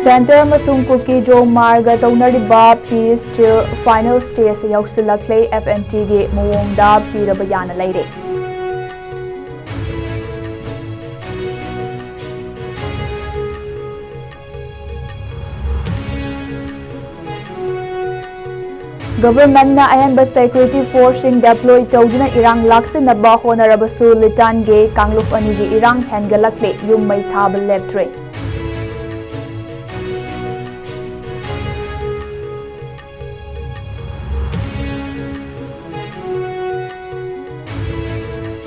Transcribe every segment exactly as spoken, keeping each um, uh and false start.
Centre ꯑꯃꯁꯨꯡ ꯀꯨꯀꯤ ꯖꯣ ꯃꯥꯔꯒ ꯇꯧꯅꯔꯤꯕ peace deal final stage ꯌꯧꯁꯤꯜꯂꯛꯂꯦ꯫ F N T ꯒꯤ ꯃꯑꯣꯡꯗ ꯄꯤꯔꯕ ꯌꯥꯅ ꯂꯩꯔꯦ꯫ Government ꯅ ꯑꯍꯦꯟꯕ security force ꯁꯤꯡ deploy ꯇꯧꯗꯨꯅ ꯏꯔꯥꯡ ꯂꯥꯛꯁꯤꯟꯅꯕ ꯍꯣꯠꯅꯔꯕꯁꯨ ꯂꯤꯇꯥꯟꯒꯤ ꯀꯥꯡꯂꯨꯞ ꯑꯅꯤꯒꯤ ꯏꯔꯥꯡ ꯍꯦꯟꯒꯠꯂꯛꯂꯦ꯫ ꯌꯨꯝ ꯃꯩ ꯊꯥꯕ ꯂꯦꯞꯇ꯭ꯔꯦ꯫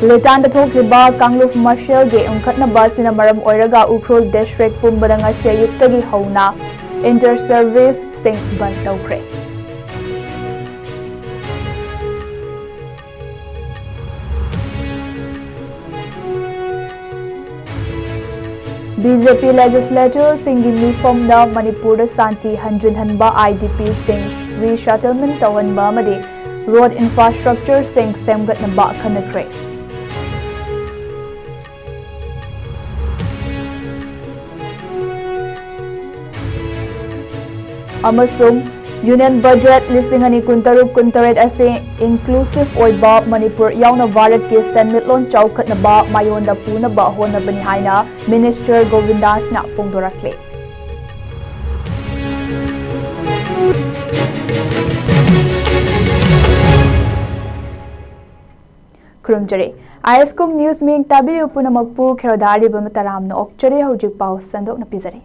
ꯂꯤꯇꯥꯟꯗ ꯊꯣꯛꯂꯤꯕ ꯀꯥꯡꯂꯨꯞ ꯃꯁꯦꯜꯒꯤ ꯎꯪꯈꯠꯅꯕ ꯑꯁꯤꯅ ꯃꯔꯝ ꯑꯣꯏꯔꯒ ꯎꯈ꯭ꯔꯨꯜ district ꯄꯨꯝꯕꯗ ꯉꯁꯤ ꯑꯌꯨꯛꯇꯒꯤ ꯍꯧꯅ inter service ꯁꯤꯡ ꯕꯟ ꯇꯧꯈ꯭ꯔꯦ꯫ B J P legislator ꯁꯤꯡꯒꯤ ꯃꯤꯐꯝꯗ ꯃꯅꯤꯄꯨꯔꯗ ꯁꯥꯟꯇꯤ ꯍꯟꯖꯤꯟꯍꯟꯕ, I D P ꯁꯤꯡ resettlement ꯇꯧꯍꯟꯕ ꯑꯃꯗꯤ road infrastructure ꯁꯤꯡ ꯁꯦꯝꯒꯠꯅꯕ ꯈꯟꯅꯈ꯭ꯔꯦ꯫ ꯑꯃꯁꯨꯡ Union Budget ꯂꯤꯁꯤꯡ ꯑꯅꯤ ꯀꯨꯟ ꯇꯔꯨꯛ ꯀꯨꯟ ꯇꯔꯦꯠ ꯑꯁꯤ inclusive ꯑꯣꯏꯕ ꯃꯅꯤꯄꯨꯔ ꯌꯥꯎꯅ ꯚꯥꯔꯠꯀꯤ ꯁꯦꯟꯃꯤꯠꯂꯣꯟ ꯆꯥꯎꯈꯠꯅꯕ ꯃꯥꯏꯑꯣꯟꯗ ꯄꯨꯅꯕ ꯍꯣꯠꯅꯕꯅꯤ ꯍꯥꯏꯅ Minister ꯒꯣꯕꯤꯟꯗꯥꯁꯅ ꯐꯣꯡꯗꯣꯔꯛꯂꯤ꯫ ꯈꯨꯔꯨꯝꯖꯔꯤ꯫ I S ꯀꯨꯝ news ꯃꯤꯠꯌꯦꯡ ꯇꯥꯕꯤꯔꯤꯕ ꯄꯨꯝꯅꯃꯛꯄꯨ ꯈꯦꯔꯣꯗ ꯑꯔꯤꯕ ꯃꯇꯔꯥꯝꯅ ꯑꯣꯛꯆꯔꯤ꯫ ꯍꯧꯖꯤꯛ ꯄꯥꯎ ꯁꯟꯗꯣꯛꯅ ꯄꯤꯖꯔꯤ꯫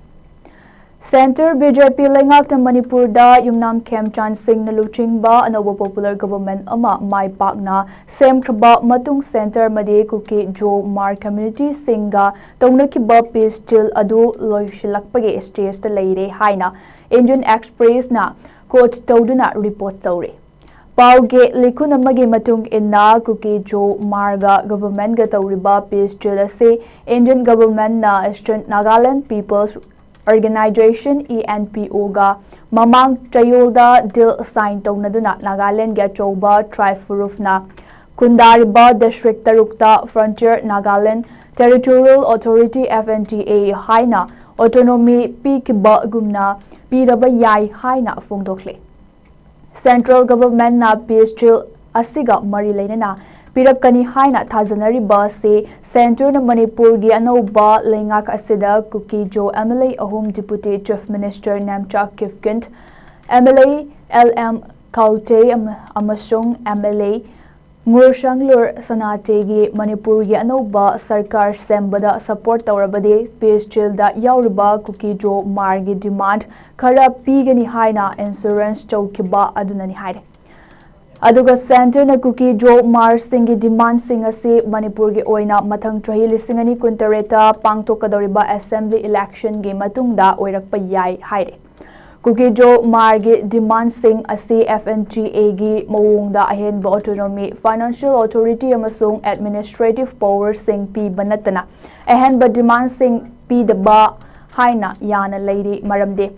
Centre B J P ꯂꯩꯉꯥꯛꯇ ꯃꯅꯤꯄꯨꯔꯗ ꯌꯨꯝꯅꯥꯝ ꯈꯦꯝꯆꯥꯟ ꯁꯤꯡꯅ ꯂꯨꯆꯤꯡꯕ ꯑꯅꯧꯕ popular government ꯑꯃ ꯃꯥꯏ ꯄꯥꯛꯅ ꯁꯦꯝꯈ꯭ꯔꯕ ꯃꯇꯨꯡ Centre ꯑꯃꯗꯤ ꯀꯨꯀꯤ ꯖꯣ ꯃꯥꯔ community ꯁꯤꯡꯒ ꯇꯧꯅꯈꯤꯕ peace deal ꯑꯗꯨ ꯂꯣꯏꯁꯤꯜꯂꯛꯄꯒꯤ stage ꯇ ꯂꯩꯔꯦ ꯍꯥꯏꯅ Indian Express ꯅ quote ꯇꯧꯗꯨꯅ report ꯇꯧꯔꯤ꯫ ꯄꯥꯎꯒꯤ ꯂꯤꯈꯨꯟ ꯑꯃꯒꯤ ꯃꯇꯨꯡ ꯏꯟꯅ, ꯀꯨꯀꯤ ꯖꯣ ꯃꯥꯔꯒ government ꯒ ꯇꯧꯔꯤꯕ peace deal ꯑꯁꯤ Indian government ꯅ Eastern Nagaland People's Organisation, E N P O ꯒ ꯃꯃꯥꯡ ꯆꯌꯣꯜꯗ deal sign ꯇꯧꯅꯗꯨꯅ ꯅꯥꯒꯥꯂꯦꯟꯒꯤ ꯑꯆꯧꯕ tribe ꯐꯨꯔꯨꯞꯅ ꯈꯨꯟꯗꯥꯔꯤꯕ district ꯇꯔꯨꯛꯇ Frontier Nagaland Territorial Authority, F N T A, ꯍꯥꯏꯅ ꯑꯣꯇꯣꯅꯣꯃꯤ ꯄꯤꯈꯤꯕꯒꯨꯝꯅ ꯄꯤꯔꯕ ꯌꯥꯏ ꯍꯥꯏꯅ ꯐꯣꯡꯗꯣꯛꯂꯤ꯫ ꯁꯦꯟꯇ꯭ꯔꯦꯜ ꯒꯚꯔꯟꯃꯦꯟꯠꯅ ꯄꯤꯁ ꯗꯤꯜ ꯑꯁꯤꯒ ꯃꯔꯤ ꯂꯩꯅꯅ ꯄꯤꯔꯛꯀꯅꯤ ꯍꯥꯏꯅ ꯊꯥꯖꯅꯔꯤꯕ ꯑꯁꯤ ꯁꯦꯟꯇꯔꯅ ꯃꯅꯤꯄꯨꯔꯒꯤ ꯑꯅꯧꯕ ꯂꯩꯉꯥꯛ ꯑꯁꯤꯗ ꯀꯨꯀꯤꯖꯣ ꯑꯦꯝ ꯑꯦꯜ ꯑꯦ ꯑꯍꯨꯝ, deputy chief minister Nemcha Kipgen, M L A L M Khaute ꯑꯃ-, ꯑꯃꯁꯨꯡ ꯑꯦꯝ ꯑꯦꯜ ꯑꯦ ꯉꯨꯔꯁꯪꯂꯨꯔ ꯁꯅꯥꯇꯦꯒꯤ ꯃꯅꯤꯄꯨꯔꯒꯤ ꯑꯅꯧꯕ ꯁꯔꯀꯥꯔ ꯁꯦꯝꯕꯗ ꯁꯄꯣꯔꯠ ꯇꯧꯔꯕꯗꯤ ꯄꯤꯁ ꯗꯤꯜꯗ ꯌꯥꯎꯔꯤꯕ ꯀꯨꯀꯤꯖꯣ ꯃꯥꯔꯒꯤ ꯗꯤꯃꯥꯟꯗ ꯈꯔ ꯄꯤꯒꯅꯤ ꯍꯥꯏꯅ ꯑꯦꯁꯨꯔꯦꯟꯁ ꯇꯧꯈꯤꯕ ꯑꯗꯨꯅꯅꯤ ꯍꯥꯏꯔꯤ꯫ ꯑꯗꯨꯒ ꯁꯦꯟꯇꯔꯅ ꯀꯨꯀꯤꯖꯣ ꯃꯥꯔꯁꯤꯡꯒꯤ ꯗꯤꯃꯥꯟꯗꯁꯤꯡ ꯑꯁꯤ ꯃꯅꯤꯄꯨꯔꯒꯤ ꯑꯣꯏꯅ ꯃꯊꯪ ꯆꯍꯤ ꯂꯤꯁꯤꯡ ꯑꯅꯤ ꯀꯨꯟꯇꯔꯦꯠꯇ ꯄꯥꯡꯊꯣꯛꯀꯗꯧꯔꯤꯕ ꯑꯦꯁꯦꯝꯕ꯭ꯂꯤ ꯏꯂꯦꯛꯁꯟꯒꯤ ꯃꯇꯨꯡꯗ ꯑꯣꯏꯔꯛꯄ ꯌꯥꯏ ꯍꯥꯏꯔꯤ꯫ ꯀꯨꯀꯤꯖꯣ ꯃꯥꯔꯒꯤ ꯗꯤꯃꯥꯟꯗꯁꯤꯡ ꯑꯁꯤ ꯑꯦꯐ ꯑꯦꯟ ꯖꯤ ꯑꯦꯒꯤ ꯃꯑꯣꯡꯗ ꯑꯍꯦꯟꯕ ꯑꯣꯇꯣꯅꯣꯃꯤ, ꯐꯥꯏꯅꯥꯟꯁꯤꯌꯦꯜ ꯑꯣꯊꯣꯔꯤꯇꯤ ꯑꯃꯁꯨꯡ ꯑꯦꯗꯃꯤꯅꯤꯁꯇ꯭ꯔꯦꯇꯤꯚ ꯄꯥꯋꯔꯁꯤꯡ ꯄꯤꯕ ꯅꯠꯇꯅ ꯑꯍꯦꯟꯕ ꯗꯤꯃꯥꯟꯗꯁꯤꯡ ꯄꯤꯗꯕ ꯍꯥꯏꯅ ꯌꯥꯅ ꯂꯩꯔꯤ꯫ ꯃꯔꯝꯗꯤ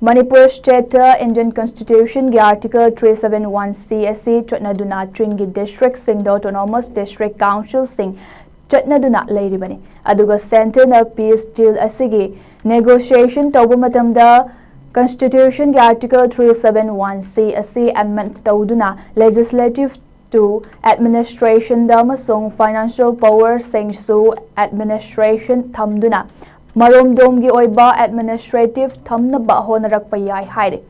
ꯃꯅꯤꯄꯨꯔ ꯁ꯭ꯇꯦꯠꯇ ꯏꯟꯗꯤꯌꯟ ꯀꯟꯁꯇꯤꯇ꯭ꯌꯨꯁꯟꯒꯤ article three seven one C ꯑꯁꯤ ꯆꯠꯅꯗꯨꯅ ꯆꯤꯡꯒꯤ ꯗꯤꯁꯇ꯭ꯔꯤꯛꯁꯤꯡꯗ ꯑꯣꯇꯣꯅꯣꯃꯁ ꯗꯤꯁꯇ꯭ꯔꯤꯛ ꯀꯥꯎꯟꯁꯤꯜꯁꯤꯡ ꯆꯠꯅꯗꯨꯅ ꯂꯩꯔꯤꯕꯅꯤ꯫ ꯑꯗꯨꯒ ꯁꯦꯟꯇꯔꯅ ꯄꯤꯁ ꯗꯤꯜ ꯑꯁꯤꯒꯤ ꯅꯦꯒꯣꯁꯤꯌꯦꯁꯟ ꯇꯧꯕ ꯃꯇꯝꯗ ꯀꯟꯁꯇꯤꯇ꯭ꯌꯨꯁꯟꯒꯤ article three seven one C ꯑꯁꯤ ꯑꯦꯃꯦꯟꯗ ꯇꯧꯗꯨꯅ ꯂꯦꯖꯤꯁꯂꯦꯇꯤꯚ ꯇꯨ ꯑꯦꯗꯃꯤꯅꯤꯁꯇ꯭ꯔꯦꯁꯟꯗ ꯑꯃꯁꯨꯡ ꯐꯥꯏꯅꯥꯟꯁꯤꯌꯦꯜ ꯄꯥꯋꯔꯁꯤꯡꯁꯨ ꯑꯦꯗꯃꯤꯅꯤꯁꯇ꯭ꯔꯦꯁꯟ ꯊꯝꯗꯨꯅ ꯃꯔꯣꯝꯗꯣꯝꯒꯤ ꯑꯣꯏꯕ ꯑꯦꯗꯃꯤꯅꯤꯁꯇ꯭ꯔꯦꯇꯤꯚ ꯊꯝꯅꯕ ꯍꯣꯠꯅꯔꯛꯄ ꯌꯥꯏ ꯍꯥꯏꯔꯤ꯫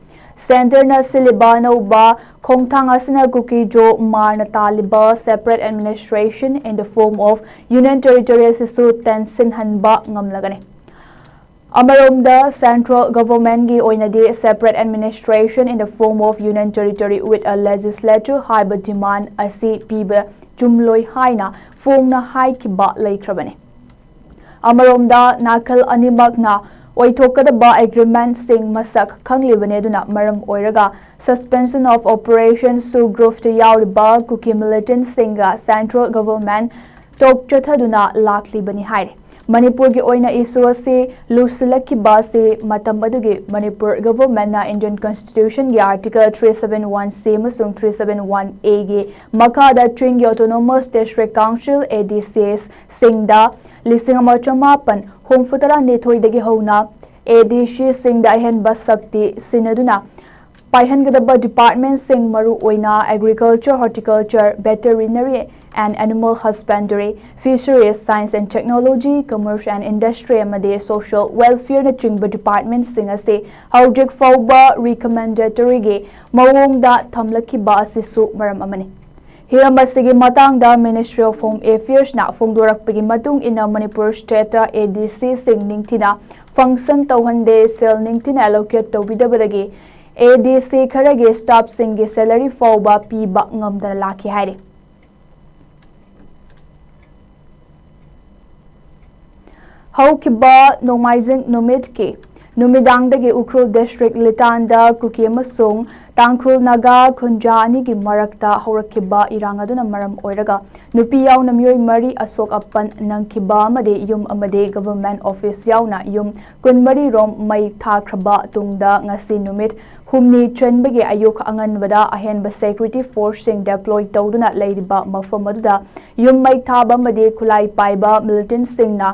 ꯁꯦꯟꯇꯔꯅ ꯁꯤꯜꯂꯤꯕ ꯑꯅꯧꯕ ꯈꯣꯡꯊꯥꯡ ꯑꯁꯤꯅ ꯀꯨꯀꯤꯖꯣ ꯃꯥꯔꯅ ꯇꯥꯜꯂꯤꯕ separate administration in the form of union territory ꯑꯁꯤꯁꯨ ꯇꯦꯟꯁꯤꯟꯍꯟꯕ ꯉꯝꯂꯒꯅꯤ꯫ ꯑꯃꯔꯣꯝꯗ ꯁꯦꯟꯇ꯭ꯔꯦꯜ ꯒꯚꯔꯟꯃꯦꯟꯠꯀꯤ ꯑꯣꯏꯅꯗꯤ separate administration in the form of union territory with a legislature ꯍꯥꯏꯕ ꯗꯤꯃꯥꯟꯗ ꯑꯁꯤ ꯄꯤꯕ ꯆꯨꯝꯂꯣꯏ ꯍꯥꯏꯅ ꯐꯣꯡꯅ ꯍꯥꯏꯈꯤꯕ ꯂꯩꯈ꯭ꯔꯕꯅꯤ꯫ ꯑꯃꯔꯣꯝꯗ ꯅꯥꯀꯜ ꯑꯅꯤꯃꯛꯅ ꯑꯣꯏꯊꯣꯛꯀꯗꯕ ꯑꯦꯒ꯭ꯔꯤꯃꯦꯟꯠꯁꯤꯡ ꯃꯁꯛ ꯈꯪꯂꯤꯕꯅꯤ꯫ ꯑꯗꯨꯅ ꯃꯔꯝ ꯑꯣꯏꯔꯒ suspension of operation ꯁꯨꯒ꯭ꯔꯨꯞꯇ ꯌꯥꯎꯔꯤꯕ ꯀꯨꯀꯤ ꯃꯤꯂꯤꯇꯦꯟꯠꯁꯤꯡꯒ ꯁꯦꯟꯇ꯭ꯔꯦꯜ ꯒꯚꯔꯟꯃꯦꯟꯠ ꯇꯣꯛ ꯆꯠꯊꯗꯨꯅ ꯂꯥꯛꯂꯤꯕꯅꯤ ꯍꯥꯏꯔꯤ꯫ ꯃꯅꯤꯄꯨꯔꯒꯤ ꯑꯣꯏꯅ issue ꯑꯁꯤ ꯂꯨꯁꯤꯜꯂꯛꯈꯤꯕ ꯑꯁꯤ ꯃꯇꯝ ꯑꯗꯨꯒꯤ Manipur governmentꯅ Indian Constitutionꯒꯤ Article three seven one C ꯑꯃꯁꯨꯡ three seven one Aꯒꯤ ꯃꯈꯥꯗ ꯆꯤꯡꯒꯤ Autonomous District Council, ADCs, ꯁꯤꯡꯗ ꯂꯤꯁꯤꯡ ꯑꯃ ꯆꯃꯥꯄꯟ ꯍꯨꯝꯐꯨ ꯇꯔꯥꯅꯤꯊꯣꯏꯗꯒꯤ ꯍꯧꯅ ADCꯁꯤꯡꯗ ꯑꯍꯦꯟꯕ ꯁꯛꯇꯤ ꯁꯤꯟꯅꯗꯨꯅ ꯄꯥꯏꯍꯟꯒꯗꯕ departmentꯁꯤꯡ, ꯃꯔꯨ ꯑꯣꯏꯅ Agriculture, Horticulture, Veterinary and Animal Husbandry, Fisheries, Science and Technology, Commerce and Industry ꯑꯃꯗꯤ Social Welfareꯅꯆꯤꯡꯕ departmentꯁꯤꯡ ꯑꯁꯤ ꯍꯧꯖꯤꯛ ꯐꯥꯎꯕ recommendatoryꯒꯤ ꯃꯑꯣꯡꯗ ꯊꯝꯂꯛꯈꯤꯕ ꯑꯁꯤꯁꯨ ꯃꯔꯝ ꯑꯃꯅꯤ꯫ ꯍꯤꯔꯝ ꯑꯁꯤꯒꯤ ꯃꯇꯥꯡꯗ Ministry of Home Affairsꯅ ꯐꯣꯡꯗꯣꯔꯛꯄꯒꯤ ꯃꯇꯨꯡ ꯏꯟꯅ, ꯃꯅꯤꯄꯨꯔ stateꯇ ADCꯁꯤꯡ ꯅꯤꯡꯊꯤꯅ function ꯇꯧꯍꯟꯗꯦ, ꯁꯦꯜ ꯅꯤꯡꯊꯤꯅ allocate ꯇꯧꯕꯤꯗꯕꯗꯒꯤ ADC ꯈꯔꯒꯤ staffꯁꯤꯡꯒꯤ salary ꯐꯥꯎꯕ ꯄꯤꯕ ꯉꯝꯗꯅ ꯂꯥꯛꯈꯤ ꯍꯥꯏꯔꯤ꯫ ꯍꯧꯈꯤꯕ ꯅꯣꯡꯃꯥꯏꯖꯤꯡ ꯅꯨꯃꯤꯠꯀꯤ ꯅꯨꯃꯤꯗꯥꯡꯗꯒꯤ ꯎꯈ꯭ꯔꯨꯜ district ꯂꯤꯇꯥꯟꯗ ꯀꯨꯀꯤ ꯑꯃꯁꯨꯡ ꯇꯥꯡꯈꯨꯜ ꯅꯥꯒꯥ ꯈꯨꯟꯖꯥ ꯑꯅꯤꯒꯤ ꯃꯔꯛꯇ ꯍꯧꯔꯛꯈꯤꯕ ꯏꯔꯥꯡ ꯑꯗꯨꯅ ꯃꯔꯝ ꯑꯣꯏꯔꯒ ꯅꯨꯄꯤ ꯌꯥꯎꯅ ꯃꯤꯑꯣꯏ ꯃꯔꯤ ꯑꯁꯣꯛ ꯑꯄꯟ ꯅꯪꯈꯤꯕ ꯑꯃꯗꯤ ꯌꯨꯝ ꯑꯃꯗꯤ government office ꯌꯥꯎꯅ ꯌꯨꯝ ꯀꯨꯟꯃꯔꯤ ꯔꯣꯝ ꯃꯩ ꯊꯥꯈ꯭ꯔꯕ ꯇꯨꯡꯗ ꯉꯁꯤ ꯅꯨꯃꯤꯠ ꯍꯨꯝꯅꯤ ꯆꯟꯕꯒꯤ ꯑꯌꯨꯛ ꯑꯉꯟꯕꯗ ꯑꯍꯦꯟꯕ security forceꯁꯤꯡ deploy ꯇꯧꯗꯨꯅ ꯂꯩꯔꯤꯕ ꯃꯐꯝ ꯑꯗꯨꯗ ꯌꯨꯝ ꯃꯩ ꯊꯥꯕ ꯑꯃꯗꯤ ꯈꯨꯠꯂꯥꯏ ꯄꯥꯏꯕ militantꯁꯤꯡꯅ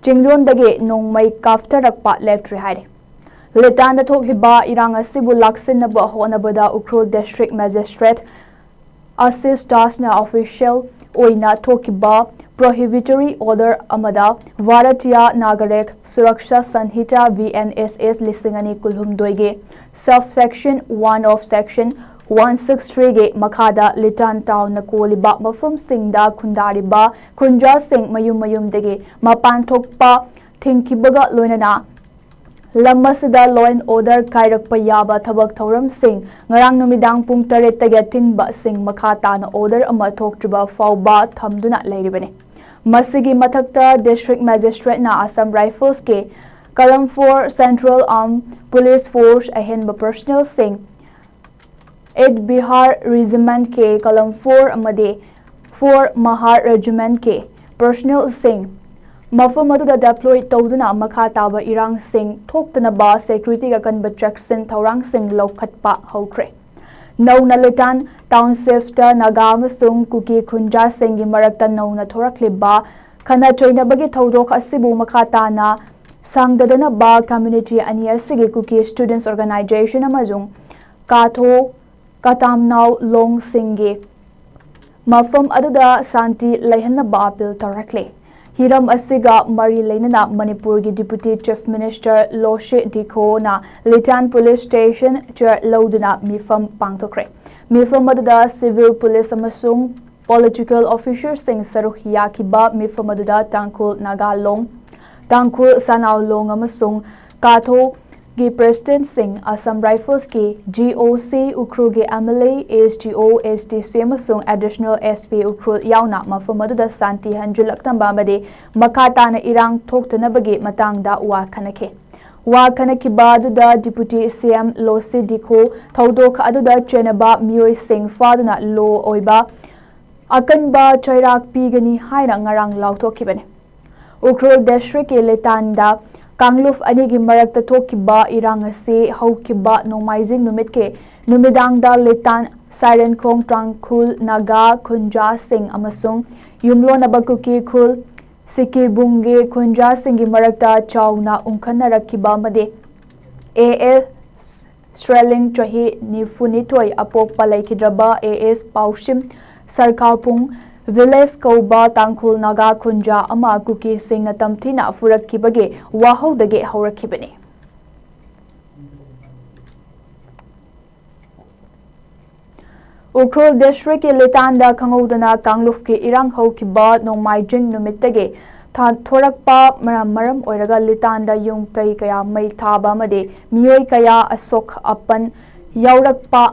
ꯆꯤꯡꯂꯣꯟꯗꯒꯤ ꯅꯣꯡꯃꯩ ꯀꯥꯞꯊꯔꯛꯄ ꯂꯦꯞꯇ꯭ꯔꯤ ꯍꯥꯏꯔꯤ꯫ ꯂꯤꯇꯥꯟꯗ ꯊꯣꯛꯂꯤꯕ ꯏꯔꯥꯡ ꯑꯁꯤꯕꯨ ꯂꯥꯛꯁꯤꯟꯅꯕ ꯍꯣꯠꯅꯕꯗ ꯎꯈ꯭ꯔꯨꯜ district magistrate ꯑꯁꯤꯁ ꯗꯥꯁꯅ official ꯑꯣꯏꯅ ꯊꯣꯛꯈꯤꯕ prohibitory order ꯑꯃꯗ Bharatiya Nagarik Suraksha Sanhita, B N S S, ꯂꯤꯁꯤꯡ ꯑꯅꯤ ꯀꯨꯟꯍꯨꯝꯗꯣꯏꯒꯤ subsection one of section one six threeꯒꯤ ꯃꯈꯥꯗ ꯂꯤꯇꯥꯟ townꯅ ꯀꯣꯜꯂꯤꯕ ꯃꯐꯝꯁꯤꯡꯗ ꯈꯨꯟꯗꯥꯔꯤꯕ ꯈꯨꯟꯖꯥꯁꯤꯡ ꯃꯌꯨꯝ ꯃꯌꯨꯝꯗꯒꯤ ꯃꯄꯥꯟ ꯊꯣꯛꯄ ꯊꯤꯡꯈꯤꯕꯒ ꯂꯣꯏꯅꯅ ꯂꯝ ꯑꯁꯤꯗ law and order ꯀꯥꯏꯔꯛꯄ ꯌꯥꯕ ꯊꯕꯛ ꯊꯧꯔꯝꯁꯤꯡ ꯉꯔꯥꯡ ꯅꯨꯃꯤꯗꯥꯡ ꯄꯨꯡ ꯇꯔꯦꯠꯇꯒꯤ ꯑꯊꯤꯡꯕꯁꯤꯡ ꯃꯈꯥ ꯇꯥꯅ order ꯑꯃ ꯊꯣꯛꯇ꯭ꯔꯤꯕ ꯐꯥꯎꯕ ꯊꯝꯗꯨꯅ ꯂꯩꯔꯤꯕꯅꯤ꯫ ꯃꯁꯤꯒꯤ ꯃꯊꯛꯇ district magistrateꯅ Assam Riflesꯀꯤ column four Central Armed Police Force ꯑꯍꯦꯟꯕ personnelꯁꯤꯡ, eight Bihar Regimentꯀꯤ column four ꯑꯃꯗꯤ four Mahar Regimentꯀꯤ personnelꯁꯤꯡ ꯃꯐꯝ ꯑꯗꯨꯗ deploy ꯇꯧꯗꯨꯅ ꯃꯈꯥ ꯇꯥꯕ ꯏꯔꯥꯡꯁꯤꯡ ꯊꯣꯛꯇꯅꯕ security ꯑꯀꯟꯕ ꯆꯦꯛꯁꯤꯟ ꯊꯧꯔꯥꯡꯁꯤꯡ ꯂꯧꯈꯠꯄ ꯍꯧꯈ꯭ꯔꯦ꯫ ꯅꯧꯅ ꯂꯤꯇꯥꯟ townshipꯇ ꯅꯥꯒꯥ ꯑꯃꯁꯨꯡ ꯀꯨꯀꯤ ꯈꯨꯟꯖꯥꯁꯤꯡꯒꯤ ꯃꯔꯛꯇ ꯅꯧꯅ ꯊꯣꯔꯛꯂꯤꯕ ꯈꯠꯅ ꯆꯩꯅꯕꯒꯤ ꯊꯧꯗꯣꯛ ꯑꯁꯤꯕꯨ ꯃꯈꯥ ꯇꯥꯅ ꯁꯥꯡꯗꯗꯅꯕ community ꯑꯅꯤ ꯑꯁꯤꯒꯤ ꯀꯨꯀꯤ students organization ꯑꯃꯁꯨꯡ ꯀꯥꯊꯣ ꯀꯇꯥꯝꯅꯥꯎ ꯂꯣꯡꯁꯤꯡꯒꯤ ꯃꯐꯝ ꯑꯗꯨꯗ ꯁꯥꯟꯇꯤ ꯂꯩꯍꯟꯅꯕ appeal ꯇꯧꯔꯛꯂꯤ꯫ ꯍꯤꯔꯝ ꯑꯁꯤꯒ ꯃꯔꯤ ꯂꯩꯅꯅ ꯃꯅꯤꯄꯨꯔꯒꯤ Deputy Chief Minister ꯂꯣꯁꯦ ꯗꯤꯈꯣꯅ ꯂꯤꯇꯥꯟ police station chair ꯂꯧꯗꯨꯅ ꯃꯤꯐꯝ ꯄꯥꯡꯊꯣꯛꯈ꯭ꯔꯦ꯫ ꯃꯤꯐꯝ ꯑꯗꯨꯗ civil police ꯑꯃꯁꯨꯡ political officerꯁꯤꯡ ꯁꯔꯨꯛ ꯌꯥꯈꯤꯕ ꯃꯤꯐꯝ ꯑꯗꯨꯗ ꯇꯥꯡꯈꯨꯜ ꯅꯥꯒꯥ ꯂꯣꯡ, ꯇꯥꯡꯈꯨꯜ ꯁꯅꯥꯎ ꯂꯣꯡ ꯑꯃꯁꯨꯡ ꯀꯥꯊꯣꯒꯤ presidentꯁꯤꯡ, Assam Riflesꯀꯤ GOC, ꯎꯈ꯭ꯔꯨꯜꯒꯤ MLA, SDO, SDC ꯑꯃꯁꯨꯡ Additional SP ꯎꯈ꯭ꯔꯨꯜ ꯌꯥꯎꯅ ꯃꯐꯝ ꯑꯗꯨꯗ ꯁꯥꯟꯇꯤ ꯍꯟꯖꯤꯜꯂꯛꯅꯕ ꯑꯃꯗꯤ ꯃꯈꯥ ꯇꯥꯅ ꯏꯔꯥꯡ ꯊꯣꯛꯇꯅꯕꯒꯤ ꯃꯇꯥꯡꯗ ꯋꯥ ꯈꯟꯅꯈꯤ꯫ ꯋꯥ ꯈꯟꯅꯈꯤꯕ ꯑꯗꯨꯗ Deputy CM ꯂꯣꯁꯤ ꯗꯤꯈꯣ ꯊꯧꯗꯣꯛ ꯑꯗꯨꯗ ꯆꯦꯟꯅꯕ ꯃꯤꯑꯣꯏꯁꯤꯡ ꯐꯥꯗꯨꯅ law ꯑꯣꯏꯕ ꯑꯀꯟꯕ ꯆꯩꯔꯥꯛ ꯄꯤꯒꯅꯤ ꯍꯥꯏꯅ ꯉꯔꯥꯡ ꯂꯥꯎꯊꯣꯛꯈꯤꯕꯅꯤ꯫ ꯎꯈ꯭ꯔꯨꯜ districtꯀꯤ ꯂꯤꯇꯥꯟꯗ ꯀꯥꯡꯂꯨꯞ ꯑꯅꯤꯒꯤ ꯃꯔꯛꯇ ꯊꯣꯛꯈꯤꯕ ꯏꯔꯥꯡ ꯑꯁꯤ ꯍꯧꯈꯤꯕ ꯅꯣꯡꯃꯥꯏꯖꯤꯡ ꯅꯨꯃꯤꯠꯀꯤ ꯅꯨꯃꯤꯗꯥꯡꯗ ꯂꯤꯇꯥꯟ ꯁꯥꯏꯔꯦꯟꯈꯣꯡ ꯇꯥꯡꯈꯨꯜ ꯅꯥꯒꯥ ꯈꯨꯟꯖꯥꯁꯤꯡ ꯑꯃꯁꯨꯡ ꯌꯨꯝꯂꯣꯟꯅꯕ ꯀꯨꯀꯤ ꯈꯨꯜ ꯁꯤꯀꯤꯕꯨꯡꯒꯤ ꯈꯨꯟꯖꯥꯁꯤꯡꯒꯤ ꯃꯔꯛꯇ ꯆꯥꯎꯅ ꯎꯪꯈꯠꯅꯔꯛꯈꯤꯕ ꯑꯃꯗꯤ AS ꯁ꯭ꯔꯦꯂꯤꯡ ꯆꯍꯤ ꯅꯤꯐꯨꯅꯤꯊꯣꯏ ꯑꯄꯣꯛꯄ ꯂꯩꯈꯤꯗ꯭ꯔꯕ AS ꯄꯥꯎꯁꯤꯝ ꯁꯔꯀꯥꯄꯨꯡ village ꯀꯧꯕ ꯇꯥꯡꯈꯨꯜ ꯅꯥꯒꯥ ꯈꯨꯟꯖꯥ ꯑꯃ ꯀꯨꯀꯤꯁꯤꯡꯅ ꯇꯝꯊꯤꯅ ꯐꯨꯔꯛꯈꯤꯕꯒꯤ ꯋꯥꯍꯧꯗꯒꯤ ꯍꯧꯔꯛꯈꯤꯕꯅꯤ꯫ ꯎꯈ꯭ꯔꯨꯜ districtꯀꯤ ꯂꯤꯇꯥꯟꯗ ꯈꯪꯍꯧꯗꯅ ꯀꯥꯡꯂꯨꯞꯀꯤ ꯏꯔꯥꯡ ꯍꯧꯈꯤꯕ ꯅꯣꯡꯃꯥꯏꯖꯤꯡ ꯅꯨꯃꯤꯠꯇꯒꯤ ꯊꯥ-, ꯊꯣꯔꯛꯄ ꯃꯔꯝ, ꯃꯔꯝ ꯑꯣꯏꯔꯒ ꯂꯤꯇꯥꯟꯗ ꯌꯨꯝ ꯀꯩ ꯀꯌꯥ ꯃꯩ ꯊꯥꯕ ꯑꯃꯗꯤ ꯃꯤꯑꯣꯏ ꯀꯌꯥ ꯑꯁꯣꯛ ꯑꯄꯟ ꯌꯥꯎꯔꯛꯄ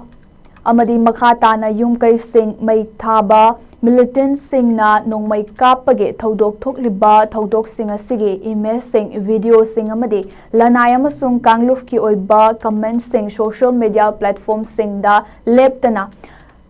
ꯑꯃꯗꯤ ꯃꯈꯥ ꯇꯥꯅ ꯌꯨꯝ ꯀꯩꯁꯤꯡ ꯃꯩ ꯊꯥꯕ, militantꯁꯤꯡꯅ ꯅꯣꯡꯃꯩ ꯀꯥꯞꯄꯒꯤ ꯊꯧꯗꯣꯛ ꯊꯣꯛꯂꯤꯕ ꯊꯧꯗꯣꯛꯁꯤꯡ ꯑꯁꯤꯒꯤ imageꯁꯤꯡ, videoꯁꯤꯡ ꯑꯃꯗꯤ ꯂꯅꯥꯏ ꯑꯃꯁꯨꯡ ꯀꯥꯡꯂꯨꯞꯀꯤ ꯑꯣꯏꯕ commentꯁꯤꯡ social media platformꯁꯤꯡꯗ ꯂꯦꯞꯇꯅ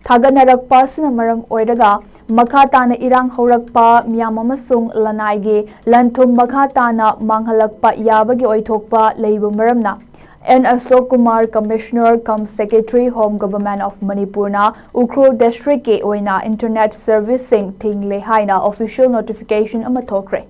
ꯊꯥꯒꯠꯅꯔꯛꯄ ꯑꯁꯤꯅ ꯃꯔꯝ ꯑꯣꯏꯔꯒ ꯃꯈꯥ ꯇꯥꯅ ꯏꯔꯥꯡ ꯍꯧꯔꯛꯄ, ꯃꯤꯌꯥꯝ ꯑꯃꯁꯨꯡ ꯂꯅꯥꯏꯒꯤ ꯂꯟ ꯊꯨꯝ ꯃꯈꯥ ꯇꯥꯅ ꯃꯥꯡꯍꯜꯂꯛꯄ ꯌꯥꯕꯒꯤ ꯑꯣꯏꯊꯣꯛꯄ ꯂꯩꯕ ꯃꯔꯝꯅ, N Ashok Kumar, Commissioner cum Secretary, Home Government of Manipur ꯅ ꯎꯈ꯭ꯔꯨꯜ district ꯀꯤ ꯑꯣꯏꯅ internet service ꯁꯤꯡ ꯊꯤꯡꯂꯦ ꯍꯥꯏꯅ official notification ꯑꯃ ꯊꯣꯛꯈ꯭ꯔꯦ꯫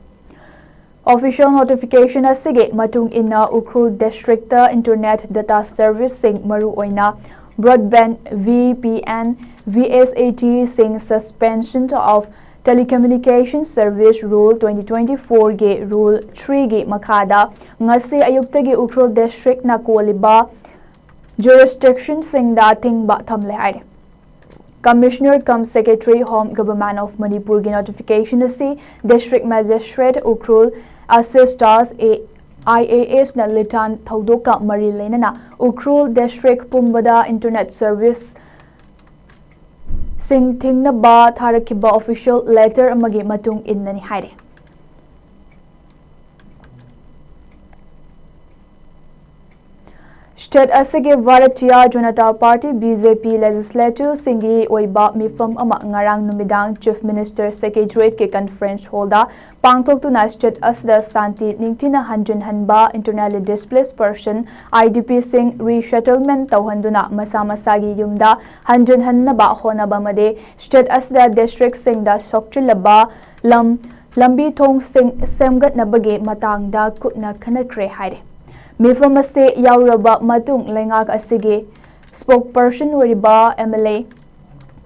Official notification ꯑꯁꯤꯒꯤ ꯃꯇꯨꯡ ꯏꯟꯅ, ꯎꯈ꯭ꯔꯨꯜ district ꯇ internet data service ꯁꯤꯡ, ꯃꯔꯨꯑꯣꯏꯅ broadband, V P N, V S A T ꯁꯤꯡ, Suspension of Telecommunication Service Rule twenty twenty-four ꯒꯤ Rule three ꯒꯤ ꯃꯈꯥꯗ, ꯉꯁꯤ ꯑꯌꯨꯛꯇꯒꯤ ꯎꯈ꯭ꯔꯨꯜ district ꯅ ꯀꯣꯜꯂꯤꯕ jurisdiction ꯁꯤꯡꯗ ꯑꯊꯤꯡꯕ ꯊꯝꯂꯦ ꯍꯥꯏꯔꯤ꯫ Commissioner cum Secretary, Home Government of Manipur ꯒꯤ notification ꯑꯁꯤ District Magistrate Ukhrul, Ashish Das, I A S ꯅ ꯂꯤꯇꯥꯟ ꯊꯧꯗꯣꯛꯀ ꯃꯔꯤ ꯂꯩꯅꯅ ꯎꯈ꯭ꯔꯨꯜ district ꯄꯨꯝꯕꯗ internet service ꯁꯤꯡ ꯊꯤꯡꯅꯕ ꯊꯥꯔꯛꯈꯤꯕ official letter ꯑꯃꯒꯤ ꯃꯇꯨꯡ ꯏꯟꯅꯅꯤ ꯍꯥꯏꯔꯤ꯫ State ꯑꯁꯤꯒꯤ Bharatiya Janata Party, B J P, legislative ꯁꯤꯡꯒꯤ ꯑꯣꯏꯕ ꯃꯤꯐꯝ ꯑꯃ ꯉꯔꯥꯡ ꯅꯨꯃꯤꯗꯥꯡ Chief Minister Secretariat ꯀꯤ conference hall ꯗ ꯄꯥꯡꯊꯣꯛꯇꯨꯅ state ꯑꯁꯤꯗ ꯁꯥꯟꯇꯤ ꯅꯤꯡꯊꯤꯅ ꯍꯟꯖꯤꯟꯍꯟꯕ, internally displaced person, I D P ꯁꯤꯡ resettlement ꯇꯧꯍꯟꯗꯨꯅ ꯃꯁꯥ ꯃꯁꯥꯒꯤ ꯌꯨꯝꯗ ꯍꯟꯖꯤꯟꯍꯟꯅꯕ ꯍꯣꯠꯅꯕ ꯑꯃꯗꯤ state ꯑꯁꯤꯗ district ꯁꯤꯡꯗ ꯁꯣꯛꯆꯤꯜꯂꯕ ꯂꯝ, ꯂꯝꯕꯤ ꯊꯣꯡꯁꯤꯡ ꯁꯦꯝꯒꯠꯅꯕꯒꯤ ꯃꯇꯥꯡꯗ ꯀꯨꯞꯅ ꯈꯟꯅꯈ꯭ꯔꯦ ꯍꯥꯏꯔꯤ꯫ ꯃꯤꯐꯝ ꯑꯁꯤ ꯌꯥꯎꯔꯕ ꯃꯇꯨꯡ ꯂꯩꯉꯥꯛ ꯑꯁꯤꯒꯤ spokesperson ꯑꯣꯏꯔꯤꯕ M L A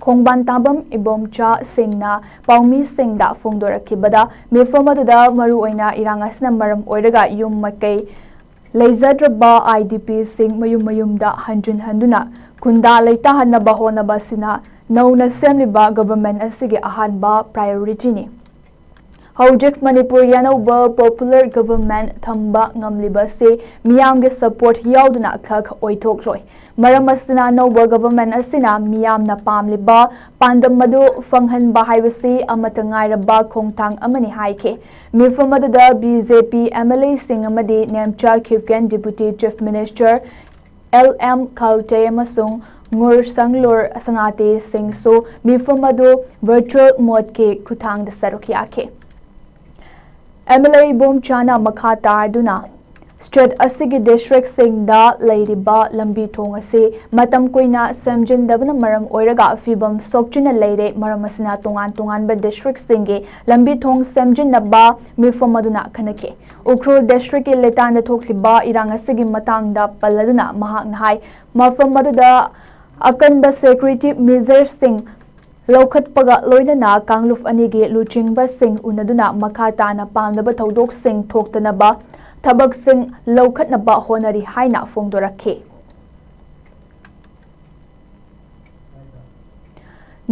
ꯈꯣꯡꯕꯥꯟ ꯇꯥꯕꯝ ꯏꯕꯣꯝꯆꯥ ꯁꯤꯡꯅ ꯄꯥꯎꯃꯤꯁꯤꯡꯗ ꯐꯣꯡꯗꯣꯔꯛꯈꯤꯕꯗ, ꯃꯤꯐꯝ ꯑꯗꯨꯗ ꯃꯔꯨꯑꯣꯏꯅ ꯏꯔꯥꯡ ꯑꯁꯤꯅ ꯃꯔꯝ ꯑꯣꯏꯔꯒ ꯌꯨꯝ ꯃꯀꯩ ꯂꯩꯖꯗ꯭ꯔꯕ I D P ꯁꯤꯡ ꯃꯌꯨꯝ ꯃꯌꯨꯝꯗ ꯍꯟꯖꯤꯟ ꯍꯟꯗꯨꯅ ꯈꯨꯟꯗꯥ ꯂꯩꯇꯥꯍꯟꯅꯕ ꯍꯣꯠꯅꯕ ꯑꯁꯤꯅ ꯅꯧꯅ ꯁꯦꯝꯂꯤꯕ government ꯑꯁꯤꯒꯤ ꯑꯍꯥꯟꯕ priority ꯅꯤ꯫ ꯍꯧꯖꯤꯛ ꯃꯅꯤꯄꯨꯔꯒꯤ ꯑꯅꯧꯕ popular government ꯊꯝꯕ ꯉꯝꯂꯤꯕꯁꯤ ꯃꯤꯌꯥꯝꯒꯤ support ꯌꯥꯎꯗꯅ ꯈꯛ ꯑꯣꯏꯊꯣꯛꯂꯣꯏ꯫ ꯃꯔꯝ ꯑꯁꯤꯅ ꯑꯅꯧꯕ government ꯑꯁꯤꯅ ꯃꯤꯌꯥꯝꯅ ꯄꯥꯝꯂꯤꯕ ꯄꯥꯟꯗꯝ ꯑꯗꯨ ꯐꯪꯍꯟꯕ ꯍꯥꯏꯕꯁꯤ ꯑꯃꯠꯇ ꯉꯥꯏꯔꯕ ꯈꯣꯡꯊꯥꯡ ꯑꯃꯅꯤ ꯍꯥꯏꯈꯤ꯫ ꯃꯤꯐꯝ ꯑꯗꯨꯗ B J P M L A ꯁꯤꯡ ꯑꯃꯗꯤ Nemcha ꯈꯤꯞꯀꯦꯟ Deputy Chief Minister L M ꯈꯜꯇꯦ ꯑꯃꯁꯨꯡ ꯉꯨꯔ ꯁꯪꯂꯨꯔ ꯁꯉꯥꯇꯦꯁꯤꯡꯁꯨ ꯃꯤꯐꯝ ꯑꯗꯨ virtual modeꯀꯤ ꯈꯨꯠꯊꯥꯡꯗ ꯁꯔꯨꯛ ꯌꯥꯈꯤ꯫ MLA ꯏꯕꯣꯝꯆꯥꯅ ꯃꯈꯥ ꯇꯥꯗꯨꯅ, state ꯑꯁꯤꯒꯤ districtꯁꯤꯡꯗ ꯂꯩꯔꯤꯕ ꯂꯝꯕꯤ ꯊꯣꯡ ꯑꯁꯤ ꯃꯇꯝ ꯀꯨꯏꯅ ꯁꯦꯝꯖꯤꯟꯗꯕꯅ ꯃꯔꯝ ꯑꯣꯏꯔꯒ ꯐꯤꯕꯝ ꯁꯣꯛꯆꯤꯟꯅ ꯂꯩꯔꯦ꯫ ꯃꯔꯝ ꯑꯁꯤꯅ ꯇꯣꯉꯥꯟ ꯇꯣꯉꯥꯟꯕ districtꯁꯤꯡꯒꯤ ꯂꯝꯕꯤ ꯊꯣꯡ ꯁꯦꯝꯖꯤꯟꯅꯕ ꯃꯤꯐꯝ ꯑꯗꯨꯅ ꯈꯟꯅꯈꯤ꯫ ꯎꯈ꯭ꯔꯨꯜ districtꯀꯤ ꯂꯤꯇꯥꯟꯗ ꯊꯣꯛꯂꯤꯕ ꯏꯔꯥꯡ ꯑꯁꯤꯒꯤ ꯃꯇꯥꯡꯗ ꯄꯜꯂꯗꯨꯅ ꯃꯍꯥꯛꯅ ꯍꯥꯏ, ꯃꯐꯝ ꯑꯗꯨꯗ ꯑꯀꯟꯕ security measuresꯁꯤꯡ ꯂꯧꯈꯠꯄꯒ ꯂꯣꯏꯅꯅ ꯀꯥꯡꯂꯨꯞ ꯑꯅꯤꯒꯤ ꯂꯨꯆꯤꯡꯕꯁꯤꯡ ꯎꯅꯗꯨꯅ ꯃꯈꯥ ꯇꯥꯅ ꯄꯥꯝꯅꯕ ꯊꯧꯗꯣꯛꯁꯤꯡ ꯊꯣꯛꯇꯅꯕ ꯊꯕꯛꯁꯤꯡ ꯂꯧꯈꯠꯅꯕ ꯍꯣꯠꯅꯔꯤ ꯍꯥꯏꯅ ꯐꯣꯡꯗꯣꯔꯛꯈꯤ꯫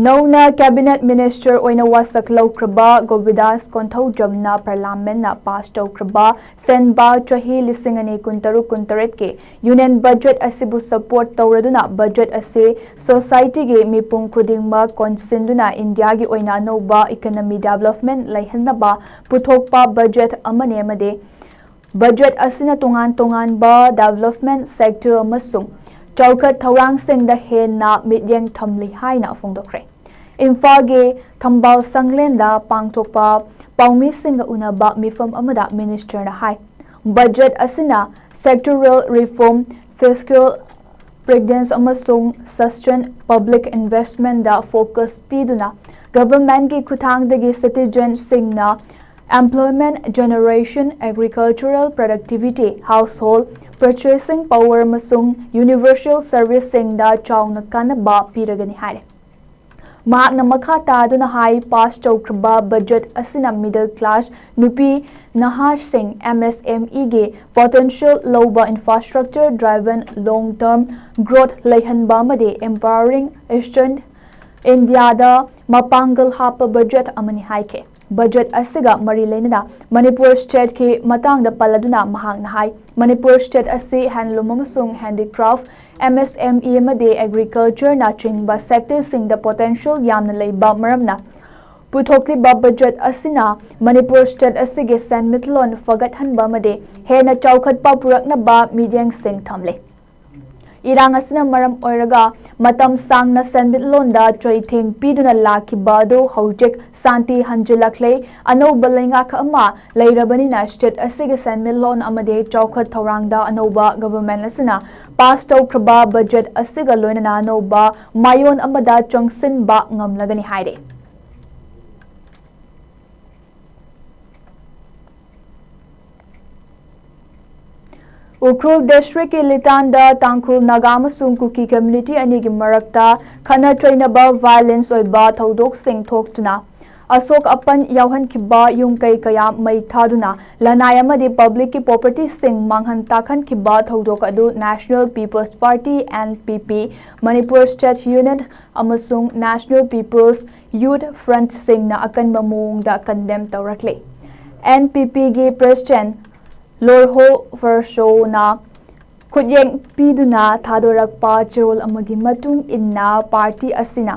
ꯅꯧꯅ cabinet minister ꯑꯣꯏꯅ ꯋꯥꯁꯛ ꯂꯧꯈ꯭ꯔꯕ ꯒꯣꯕꯤꯗꯥꯁ ꯀꯣꯟꯊꯧꯖꯝꯅ parliamentꯅ pass ꯇꯧꯈ꯭ꯔꯕ ꯁꯦꯟꯕꯥ ꯆꯍꯤ ꯂꯤꯁꯤꯡ ꯑꯅꯤ ꯀꯨꯟꯇꯔꯨꯛ ꯀꯨꯟꯇꯔꯦꯠꯀꯤ union budget ꯑꯁꯤꯕꯨ support ꯇꯧꯔꯗꯨꯅ budget ꯑꯁꯤ societyꯒꯤ ꯃꯤꯄꯨꯝ ꯈꯨꯗꯤꯡꯃꯛ ꯀꯣꯟꯁꯤꯟꯗꯨꯅ ꯏꯟꯗꯤꯌꯥꯒꯤ ꯑꯣꯏꯅ ꯑꯅꯧꯕ economy development ꯂꯩꯍꯟꯅꯕ ꯄꯨꯊꯣꯛꯄ budget ꯑꯃꯅꯤ ꯑꯃꯗꯤ budget ꯑꯁꯤꯅ ꯇꯣꯉꯥꯟ ꯇꯣꯉꯥꯟꯕ development sector ꯑꯃꯁꯨꯡ ꯆꯥꯎꯈꯠ ꯊꯧꯔꯥꯡꯁꯤꯡꯗ ꯍꯦꯟꯅ ꯃꯤꯠꯌꯦꯡ ꯊꯝꯂꯤ ꯍꯥꯏꯅ ꯐꯣꯡꯗꯣꯛꯈ꯭ꯔꯦ꯫ ꯏꯝꯐꯥꯜꯒꯤ ꯊꯝꯕꯥꯜ ꯁꯪꯂꯦꯟꯗ ꯄꯥꯡꯊꯣꯛꯄ ꯄꯥꯎꯃꯤꯁꯤꯡꯒ ꯎꯅꯕ ꯃꯤꯐꯝ ꯑꯃꯗ ministerꯅ ꯍꯥꯏ, budget ꯑꯁꯤꯅ sectoral reform, fiscal prudence ꯑꯃꯁꯨꯡ sustained public investmentꯗ focus ꯄꯤꯗꯨꯅ governmentꯀꯤ ꯈꯨꯠꯊꯥꯡꯗꯒꯤ citizenꯁꯤꯡꯅ employment generation, agricultural productivity, household purchasing power ꯑꯃꯁꯨꯡ universal serviceꯁꯤꯡꯗ ꯆꯥꯎꯅ ꯀꯥꯟꯅꯕ ꯄꯤꯔꯒꯅꯤ ꯍꯥꯏꯔꯦ꯫ ꯃꯍꯥꯛꯅ ꯃꯈꯥ ꯇꯥꯗꯨꯅ ꯍꯥꯏ, pass ꯇꯧꯈ꯭ꯔꯕ budget ꯑꯁꯤꯅ middle class, ꯅꯨꯄꯤ ꯅꯍꯥꯁꯤꯡ, MSMEꯒꯤ potential ꯂꯧꯕ, infrastructure driven long term growth ꯂꯩꯍꯟꯕ ꯑꯃꯗꯤ empowering Eastern Indiaꯗ ꯃꯄꯥꯡꯒꯜ ꯍꯥꯞꯄ budget ꯑꯃꯅꯤ ꯍꯥꯏꯈꯤ꯫ Budget ꯑꯁꯤꯒ ꯃꯔꯤ ꯂꯩꯅꯅ ꯃꯅꯤꯄꯨꯔ stateꯀꯤ ꯃꯇꯥꯡꯗ ꯄꯜꯂꯗꯨꯅ ꯃꯍꯥꯛꯅ ꯍꯥꯏ, ꯃꯅꯤꯄꯨꯔ state ꯑꯁꯤ handloom ꯑꯃꯁꯨꯡ handicraft, MSME ꯑꯃꯗꯤ agricultureꯅꯆꯤꯡꯕ sectorꯁꯤꯡꯗ potential ꯌꯥꯝꯅ ꯂꯩꯕ ꯃꯔꯝꯅ ꯄꯨꯊꯣꯛꯂꯤꯕ budget ꯑꯁꯤꯅ ꯃꯅꯤꯄꯨꯔ state ꯑꯁꯤꯒꯤ ꯁꯦꯟꯃꯤꯠꯂꯣꯟ ꯐꯒꯠꯍꯟꯕ ꯑꯃꯗꯤ ꯍꯦꯟꯅ ꯆꯥꯎꯈꯠꯄ ꯄꯨꯔꯛꯅꯕ ꯃꯤꯠꯌꯦꯡꯁꯤꯡ ꯊꯝꯂꯤ꯫ ꯏꯔꯥꯡ ꯑꯁꯤꯅ ꯃꯔꯝ ꯑꯣꯏꯔꯒ ꯃꯇꯝ ꯁꯥꯡꯅ ꯁꯦꯟꯃꯤꯠꯂꯣꯟꯗ ꯆꯩꯊꯦꯡ ꯄꯤꯗꯨꯅ ꯂꯥꯛꯈꯤꯕ ꯑꯗꯨ ꯍꯧꯖꯤꯛ ꯁꯥꯟꯇꯤ ꯍꯟꯖꯤꯜꯂꯛꯂꯦ꯫ ꯑꯅꯧꯕ ꯂꯩꯉꯥꯛ ꯑꯃ ꯂꯩꯔꯕꯅꯤꯅ state ꯑꯁꯤꯒꯤ ꯁꯦꯟꯃꯤꯠꯂꯣꯟ ꯑꯃꯗꯤ ꯆꯥꯎꯈꯠ ꯊꯧꯔꯥꯡꯗ ꯑꯅꯧꯕ government ꯑꯁꯤꯅ pass ꯇꯧꯈ꯭ꯔꯕ budget ꯑꯁꯤꯒ ꯂꯣꯏꯅꯅ ꯑꯅꯧꯕ ꯃꯥꯏꯑꯣꯟ ꯑꯃꯗ ꯆꯪꯁꯤꯟꯕ ꯉꯝꯂꯒꯅꯤ ꯍꯥꯏꯔꯤ꯫ ꯎꯈ꯭ꯔꯨꯜ districtꯀꯤ ꯂꯤꯇꯥꯟꯗ ꯇꯥꯡꯈꯨꯜ ꯅꯥꯒꯥ ꯑꯃꯁꯨꯡ ꯀꯨꯀꯤ community ꯑꯅꯤꯒꯤ ꯃꯔꯛꯇ ꯈꯠꯅ ꯆꯩꯅꯕ violence ꯑꯣꯏꯕ ꯊꯧꯗꯣꯛꯁꯤꯡ ꯊꯣꯛꯇꯨꯅ ꯑꯁꯣꯛ ꯑꯄꯟ ꯌꯥꯎꯍꯟꯈꯤꯕ ꯌꯨꯝ ꯀꯩ ꯀꯌꯥ ꯃꯩ ꯊꯥꯗꯨꯅ ꯂꯅꯥꯏ ꯑꯃꯗꯤ publicꯀꯤ propertyꯁꯤꯡ ꯃꯥꯡꯍꯟ ꯇꯥꯛꯍꯟꯈꯤꯕ ꯊꯧꯗꯣꯛ ꯑꯗꯨ National People's Party, NPP, Manipur State Unit ꯑꯃꯁꯨꯡ National People's Youth Frontꯁꯤꯡꯅ ꯑꯀꯟꯕ ꯃꯑꯣꯡꯗ condemn ꯇꯧꯔꯛꯂꯤ꯫ NPPꯒꯤ president ꯂꯣꯔꯍꯣ ꯐꯔꯁꯣꯅ ꯈꯨꯠꯌꯦꯛ ꯄꯤꯗꯨꯅ ꯊꯥꯗꯣꯔꯛꯄ ꯆꯦꯔꯣꯜ ꯑꯃꯒꯤ ꯃꯇꯨꯡ ꯏꯟꯅ party ꯑꯁꯤꯅ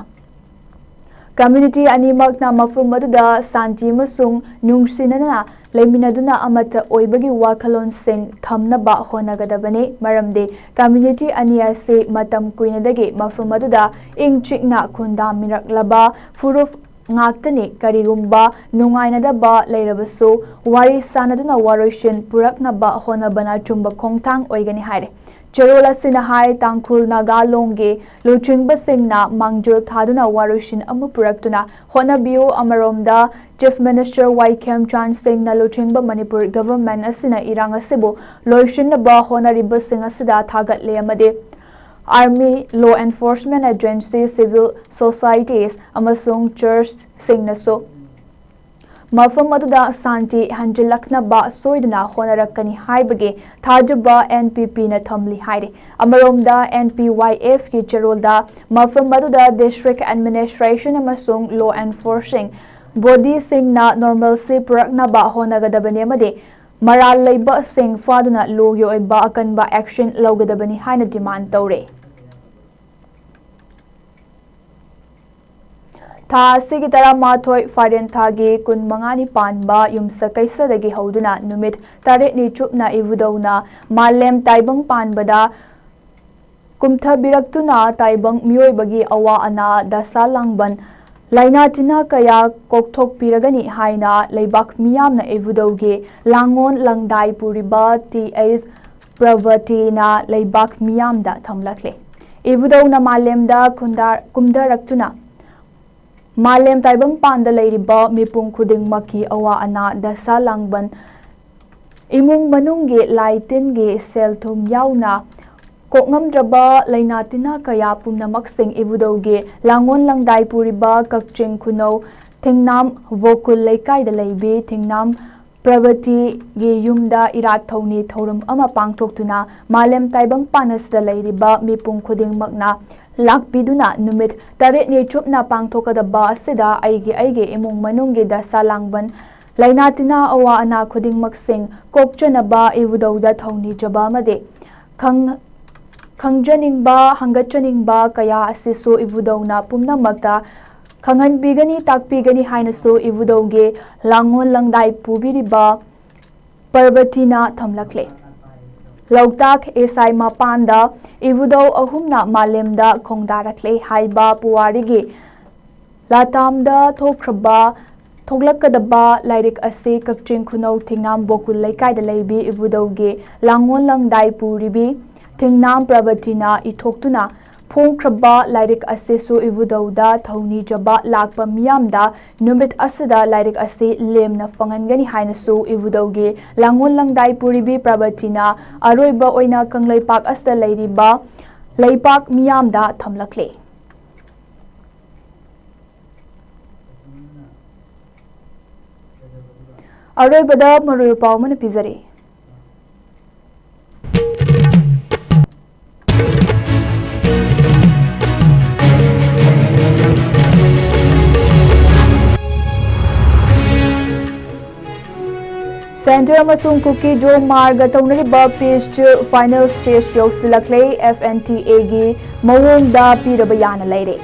community ꯑꯅꯤꯃꯛꯅ ꯃꯐꯝ ꯑꯗꯨꯗ ꯁꯥꯟꯇꯤ ꯑꯃꯁꯨꯡ ꯅꯨꯡꯁꯤꯅꯅ ꯂꯩꯃꯤꯟꯅꯗꯨꯅ ꯑꯃꯠꯇ ꯑꯣꯏꯕꯒꯤ ꯋꯥꯈꯜꯂꯣꯟꯁꯤꯡ ꯊꯝꯅꯕ ꯍꯣꯠꯅꯒꯗꯕꯅꯤ, ꯃꯔꯝꯗꯤ community ꯑꯅꯤ ꯑꯁꯤ ꯃꯇꯝ ꯀꯨꯏꯅꯗꯒꯤ ꯃꯐꯝ ꯑꯗꯨꯗ ꯏꯪ ꯆꯤꯛꯅ ꯈꯨꯟꯗꯥꯃꯤꯔꯛꯂꯕ ꯐꯨꯔꯨꯞ ꯉꯥꯛꯇꯅꯤ꯫ ꯀꯔꯤꯒꯨꯝꯕ ꯅꯨꯡꯉꯥꯏꯅꯗꯕ ꯂꯩꯔꯕꯁꯨ ꯋꯥꯔꯤ ꯁꯥꯅꯗꯨꯅ ꯋꯥꯔꯣꯏꯁꯤꯟ ꯄꯨꯔꯛꯅꯕ ꯍꯣꯠꯅꯕꯅ ꯑꯆꯨꯝꯕ ꯈꯣꯡꯊꯥꯡ ꯑꯣꯏꯒꯅꯤ ꯍꯥꯏꯔꯦ꯫ ꯆꯦꯔꯣꯜ ꯑꯁꯤꯅ ꯍꯥꯏ, ꯇꯥꯡꯈꯨꯜ ꯅꯥꯒꯥ ꯂꯣꯟꯒꯤ ꯂꯨꯆꯤꯡꯕꯁꯤꯡꯅ ꯃꯥꯡꯖꯤꯜ ꯊꯥꯗꯨꯅ ꯋꯥꯔꯣꯏꯁꯤꯟ ꯑꯃ ꯄꯨꯔꯛꯇꯨꯅ ꯍꯣꯠꯅꯕꯤꯌꯨ꯫ ꯑꯃꯔꯣꯝꯗ Chief Minister ꯋꯥꯏ ꯈꯦꯝꯆꯥꯟ ꯁꯤꯡꯅ ꯂꯨꯆꯤꯡꯕ ꯃꯅꯤꯄꯨꯔ government ꯑꯁꯤꯅ ꯏꯔꯥꯡ ꯑꯁꯤꯕꯨ ꯂꯣꯏꯁꯤꯟꯅꯕ ꯍꯣꯠꯅꯔꯤꯕꯁꯤꯡ ꯑꯁꯤꯗ ꯊꯥꯒꯠꯂꯦ ꯑꯃꯗꯤ army, law enforcement agency, civil societies ꯑꯃꯁꯨꯡ churchꯁꯤꯡꯅꯁꯨ ꯃꯐꯝ ꯑꯗꯨꯗ ꯁꯥꯟꯇꯤ ꯍꯟꯖꯤꯜꯂꯛꯅꯕ ꯁꯣꯏꯗꯅ ꯍꯣꯠꯅꯔꯛꯀꯅꯤ ꯍꯥꯏꯕꯒꯤ ꯊꯥꯖꯕ NPPꯅ ꯊꯝꯂꯤ ꯍꯥꯏꯔꯤ꯫ ꯑꯃꯔꯣꯝꯗ NPYFꯀꯤ ꯆꯦꯔꯣꯜꯗ ꯃꯐꯝ ꯑꯗꯨꯗ district administration ꯑꯃꯁꯨꯡ law enforcing bodyꯁꯤꯡꯅ normalcy ꯄꯨꯔꯛꯅꯕ ꯍꯣꯠꯅꯒꯗꯕꯅꯤ ꯑꯃꯗꯤ ꯃꯔꯥꯜ ꯂꯩꯕꯁꯤꯡ ꯐꯥꯗꯨꯅ lawꯒꯤ ꯑꯣꯏꯕ ꯑꯀꯟꯕ action ꯂꯧꯒꯗꯕꯅꯤ ꯍꯥꯏꯅ demand ꯇꯧꯔꯦ꯫ ꯊꯥ ꯑꯁꯤꯒꯤ ꯇꯔꯥꯃꯥꯊꯣꯏ, ꯐꯥꯏꯔꯦꯟ ꯊꯥꯒꯤ ꯀꯨꯟꯃꯉꯥꯅꯤ ꯄꯥꯟꯕ ꯌꯨꯝꯁꯀꯩꯁꯗꯒꯤ ꯍꯧꯗꯨꯅ ꯅꯨꯃꯤꯠ ꯇꯔꯦꯠꯅꯤ ꯆꯨꯞꯅ ꯏꯕꯨꯙꯧꯅ ꯃꯥꯂꯦꯝ ꯇꯥꯏꯕꯪ ꯄꯥꯟꯕꯗ ꯀꯨꯝꯊꯕꯤꯔꯛꯇꯨꯅ ꯇꯥꯏꯕꯪ ꯃꯤꯑꯣꯏꯕꯒꯤ ꯑꯋꯥ ꯑꯅꯥ, ꯗꯁꯥ ꯂꯥꯡꯕꯟ, ꯂꯥꯏꯅꯥ ꯇꯤꯟꯅꯥ ꯀꯌꯥ ꯀꯣꯛꯊꯣꯛꯄꯤꯔꯒꯅꯤ ꯍꯥꯏꯅ ꯂꯩꯕꯥꯛ ꯃꯤꯌꯥꯝꯅ ꯏꯕꯨꯙꯧꯒꯤ ꯂꯥꯡꯑꯣꯟ ꯂꯪꯗꯥꯏ ꯄꯨꯔꯤꯕ ꯇꯤ ꯑꯩꯆ ꯄ꯭ꯔꯚꯇꯤꯅ ꯂꯩꯕꯥꯛ ꯃꯤꯌꯥꯝꯗ ꯊꯝꯂꯛꯂꯦ꯫ ꯏꯕꯨꯙꯧꯅ ꯃꯥꯂꯦꯝꯗ ꯈꯨꯟꯗꯥ-, ꯀꯨꯝꯊꯔꯛꯇꯨꯅ ꯃꯥꯂꯦꯝ ꯇꯥꯏꯕꯪꯄꯥꯟꯗ ꯂꯩꯔꯤꯕ ꯃꯤꯄꯨꯝ ꯈꯨꯗꯤꯡꯃꯛꯀꯤ ꯑꯋꯥ ꯑꯅꯥ, ꯗꯁꯥ ꯂꯥꯡꯕꯟ, ꯏꯃꯨꯡ ꯃꯅꯨꯡꯒꯤ ꯂꯥꯏ ꯇꯤꯟꯒꯤ ꯁꯦꯜ ꯊꯨꯝ ꯌꯥꯎꯅ ꯀꯣꯛꯉꯝꯗ꯭ꯔꯕ ꯂꯥꯏꯅꯥ ꯇꯤꯟꯅꯥ ꯀꯌꯥ ꯄꯨꯝꯅꯃꯛꯁꯤꯡ ꯏꯕꯨꯙꯧꯒꯤ ꯂꯥꯡꯑꯣꯟ ꯂꯪꯗꯥꯏ ꯄꯨꯔꯤꯕ ꯀꯛꯆꯤꯡ ꯈꯨꯅꯧ ꯊꯤꯡꯅꯥꯝ ꯒꯣꯀꯨꯜ ꯂꯩꯀꯥꯏꯗ ꯂꯩꯕꯤ ꯊꯤꯡꯅꯥꯝ ꯄ꯭ꯔꯚꯇꯤꯒꯤ ꯌꯨꯝꯗ ꯏꯔꯥꯠ ꯊꯧꯅꯤ ꯊꯧꯔꯝ ꯑꯃ ꯄꯥꯡꯊꯣꯛꯇꯨꯅ ꯃꯥꯂꯦꯝ ꯇꯥꯏꯕꯪꯄꯥꯟ ꯑꯁꯤꯗ ꯂꯩꯔꯤꯕ ꯃꯤꯄꯨꯝ ꯈꯨꯗꯤꯡꯃꯛꯅ ꯂꯥꯛꯄꯤꯗꯨꯅ ꯅꯨꯃꯤꯠ ꯇꯔꯦꯠꯅꯤ ꯆꯨꯞꯅ ꯄꯥꯡꯊꯣꯛꯀꯗꯕ ꯑꯁꯤꯗ ꯑꯩꯒꯤ ꯑꯩꯒꯤ ꯏꯃꯨꯡ ꯃꯅꯨꯡꯒꯤ ꯗꯁꯥ ꯂꯥꯡꯕꯟ, ꯂꯥꯏꯅꯥ ꯇꯤꯟꯅꯥ, ꯑꯋꯥ ꯑꯅꯥ ꯈꯨꯗꯤꯡꯃꯛꯁꯤꯡ ꯀꯣꯛꯆꯅꯕ ꯏꯕꯨꯙꯧꯗ ꯊꯧꯅꯤꯖꯕ ꯑꯃꯗꯤ ꯈꯪ-, ꯈꯪꯖꯅꯤꯡꯕ, ꯍꯪꯒꯠꯆꯅꯤꯡꯕ ꯀꯌꯥ ꯑꯁꯤꯁꯨ ꯏꯕꯨꯙꯧꯅ ꯄꯨꯝꯅꯃꯛꯇ ꯈꯪꯍꯟꯕꯤꯒꯅꯤ, ꯇꯥꯛꯄꯤꯒꯅꯤ ꯍꯥꯏꯅꯁꯨ ꯏꯕꯨꯙꯧꯒꯤ ꯂꯥꯡꯑꯣꯟ ꯂꯪꯗꯥꯏ ꯄꯨꯕꯤꯔꯤꯕ ꯄꯔꯕꯇꯤꯅ ꯊꯝꯂꯛꯂꯦ꯫ ꯂꯣꯛꯇꯥꯛ ꯏꯁꯥꯏ ꯃꯄꯥꯟꯗ ꯏꯕꯨꯙꯧ ꯑꯍꯨꯝꯅ ꯃꯥꯂꯦꯝꯗ ꯈꯣꯡꯗꯥꯔꯛꯂꯦ ꯍꯥꯏꯕ ꯄꯨꯋꯥꯔꯤꯒꯤ ꯂꯥꯇꯥꯝꯗ ꯊꯣꯛꯈ꯭ꯔꯕ, ꯊꯣꯛꯂꯛꯀꯗꯕ ꯂꯥꯏꯔꯤꯛ ꯑꯁꯤ ꯀꯛꯆꯤꯡ ꯈꯨꯅꯧ ꯊꯤꯡꯅꯥꯝ ꯕꯣꯀꯨꯜ ꯂꯩꯀꯥꯏꯗ ꯂꯩꯕꯤ ꯏꯕꯨꯙꯧꯒꯤ ꯂꯥꯡꯑꯣꯟ ꯂꯪꯗꯥꯏ ꯄꯨꯔꯤꯕꯤ ꯊꯤꯡꯅꯥꯝ ꯄ꯭ꯔꯚꯇꯤꯅ ꯏꯊꯣꯛꯇꯨꯅ ꯐꯣꯡꯈ꯭ꯔꯕ ꯂꯥꯏꯔꯤꯛ ꯑꯁꯤꯁꯨ ꯏꯕꯨꯙꯧꯗ ꯊꯧꯅꯤꯖꯕ ꯂꯥꯛꯄ ꯃꯤꯌꯥꯝꯗ ꯅꯨꯃꯤꯠ ꯑꯁꯤꯗ ꯂꯥꯏꯔꯤꯛ ꯑꯁꯤ ꯂꯦꯝꯅ ꯐꯪꯍꯟꯒꯅꯤ ꯍꯥꯏꯅꯁꯨ ꯏꯕꯨꯙꯧꯒꯤ ꯂꯥꯡꯑꯣꯟ ꯂꯪꯗꯥꯏ ꯄꯨꯔꯤꯕꯤ ꯄ꯭ꯔꯚꯇꯤꯅ ꯑꯔꯣꯏꯕ ꯑꯣꯏꯅ ꯀꯪꯂꯩꯄꯥꯛ ꯑꯁꯤꯗ ꯂꯩꯔꯤꯕ ꯂꯩꯄꯥꯛ ꯃꯤꯌꯥꯝꯗ ꯊꯝꯂꯛꯂꯦ꯫ ꯑꯔꯣꯏꯕꯗ ꯃꯔꯨꯑꯣꯏꯕ ꯄꯥꯎ ꯑꯃꯅ ꯄꯤꯖꯔꯤ꯫ ꯁꯦꯟꯇꯔ ꯑꯃꯁꯨꯡ ꯀꯨꯀꯤꯖꯣ ꯃꯥꯔꯒ ꯇꯧꯅꯔꯤꯕ ꯄꯤꯁ ꯐꯥꯏꯅꯦꯜ ꯁ꯭ꯇꯦꯖ ꯌꯧꯁꯤꯜꯂꯛꯂꯦ꯫ ꯑꯦꯐ ꯑꯦꯟ ꯇꯤ ꯑꯦꯒꯤ ꯃꯑꯣꯡꯗ ꯄꯤꯔꯕ ꯌꯥꯅ ꯂꯩꯔꯦ꯫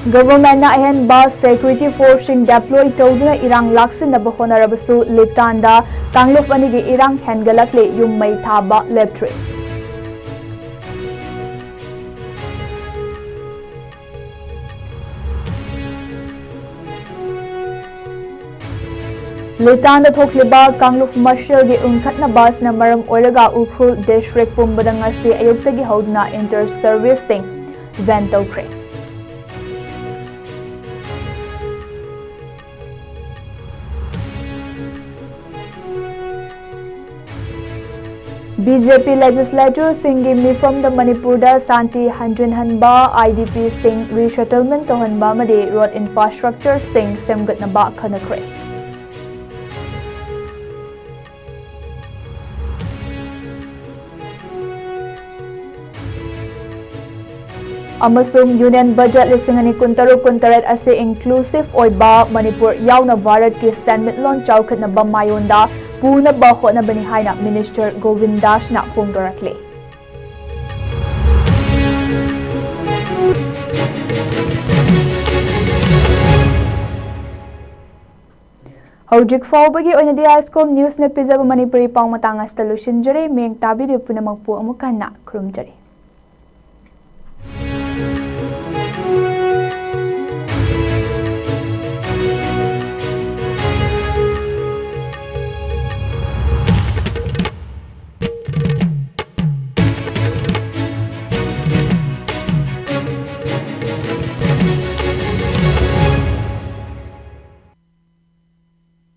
ꯒꯚꯔꯟꯃꯦꯟꯠꯅ ꯑꯍꯦꯟꯕ ꯁꯦꯀ꯭ꯌꯨꯔꯤꯇꯤ ꯐꯣꯔꯁꯁꯤꯡ ꯗꯦꯄ꯭ꯂꯣꯏ ꯇꯧꯗꯨꯅ ꯏꯔꯥꯡ ꯂꯥꯛꯁꯤꯟꯅꯕ ꯍꯣꯠꯅꯔꯕꯁꯨ ꯂꯤꯇꯥꯟꯗ ꯀꯥꯡꯂꯨꯞ ꯑꯅꯤꯒꯤ ꯏꯔꯥꯡ ꯍꯦꯟꯒꯠꯂꯛꯂꯦ, ꯌꯨꯝ ꯃꯩ ꯊꯥꯕ ꯂꯦꯞꯇ꯭ꯔꯤ꯫ ꯂꯤꯇꯥꯟꯗ ꯊꯣꯛꯂꯤꯕ ꯀꯥꯡꯂꯨꯞ ꯃꯁꯦꯜꯒꯤ ꯎꯪꯈꯠꯅꯕ ꯑꯁꯤꯅ ꯃꯔꯝ ꯑꯣꯏꯔꯒ ꯎꯈ꯭ꯔꯨꯜ ꯗꯤꯁꯇ꯭ꯔꯤꯛ ꯄꯨꯝꯕꯗ ꯉꯁꯤ ꯑꯌꯨꯛꯇꯒꯤ ꯍꯧꯗꯨꯅ ꯏꯟꯇꯔ ꯁꯔꯚꯤꯁꯁꯤꯡ ꯕꯦꯟ ꯇꯧꯈ꯭ꯔꯦ꯫ ꯕꯤ ꯖꯦ ꯄꯤ ꯂꯦꯖꯤꯁꯂꯦꯇꯔꯁꯤꯡꯒꯤ ꯃꯤꯐꯝꯗ ꯃꯅꯤꯄꯨꯔꯗ ꯁꯥꯟꯇꯤ ꯍꯟꯖꯤꯟꯍꯟꯕ, ꯑꯥꯏ ꯗꯤ ꯄꯤꯁꯤꯡ ꯔꯤꯁꯦꯇꯜꯃꯦꯟꯠ ꯇꯧꯍꯟꯕ ꯑꯃꯗꯤ ꯔꯣꯗ ꯏꯟꯐ꯭ꯔꯥꯁ꯭ꯇ꯭ꯔꯛꯆꯔꯁꯤꯡ ꯁꯦꯝꯒꯠꯅꯕ ꯈꯟꯅꯈ꯭ꯔꯦ꯫ ꯑꯃꯁꯨꯡ ꯌꯨꯅꯤꯌꯟ ꯕꯖꯦꯠ ꯂꯤꯁꯤꯡ ꯑꯅꯤ ꯀꯨꯟꯇꯔꯨꯛ ꯀꯨꯟꯇꯔꯦꯠ ꯑꯁꯤ ꯏꯟꯀ꯭ꯂꯨꯁꯤꯚ ꯑꯣꯏꯕ ꯃꯅꯤꯄꯨꯔ ꯌꯥꯎꯅ ꯚꯥꯔꯠꯀꯤ ꯁꯦꯟꯃꯤꯠꯂꯣꯟ ꯆꯥꯎꯈꯠꯅꯕ ꯃꯥꯏꯑꯣꯟꯗ ꯄꯨꯅꯕ ꯍꯣꯠꯅꯕꯅꯤ ꯍꯥꯏꯅ ꯃꯤꯅꯤꯁꯇꯔ ꯒꯣꯕꯤꯟ ꯗꯥꯁꯅ ꯐꯣꯡꯗꯣꯔꯛꯂꯤ꯫ ꯍꯧꯖꯤꯛ ꯐꯥꯎꯕꯒꯤ ꯑꯣꯏꯅꯗꯤ ꯍꯥꯏ ꯁ꯭ꯀꯨꯜ ꯅ꯭ꯌꯨꯁꯅ ꯄꯤꯖꯕ ꯃꯅꯤꯄꯨꯔꯤ ꯄꯥꯎ ꯃꯇꯥꯡ ꯑꯁꯤꯗ ꯂꯣꯏꯁꯤꯟꯖꯔꯦ꯫ ꯃꯤꯠꯌꯦꯡ ꯇꯥꯕꯤꯔꯤꯕ ꯄꯨꯝꯅꯃꯛꯄꯨ ꯑꯃꯨꯛ ꯍꯟꯅ ꯈꯨꯔꯨꯝꯖꯔꯤ꯫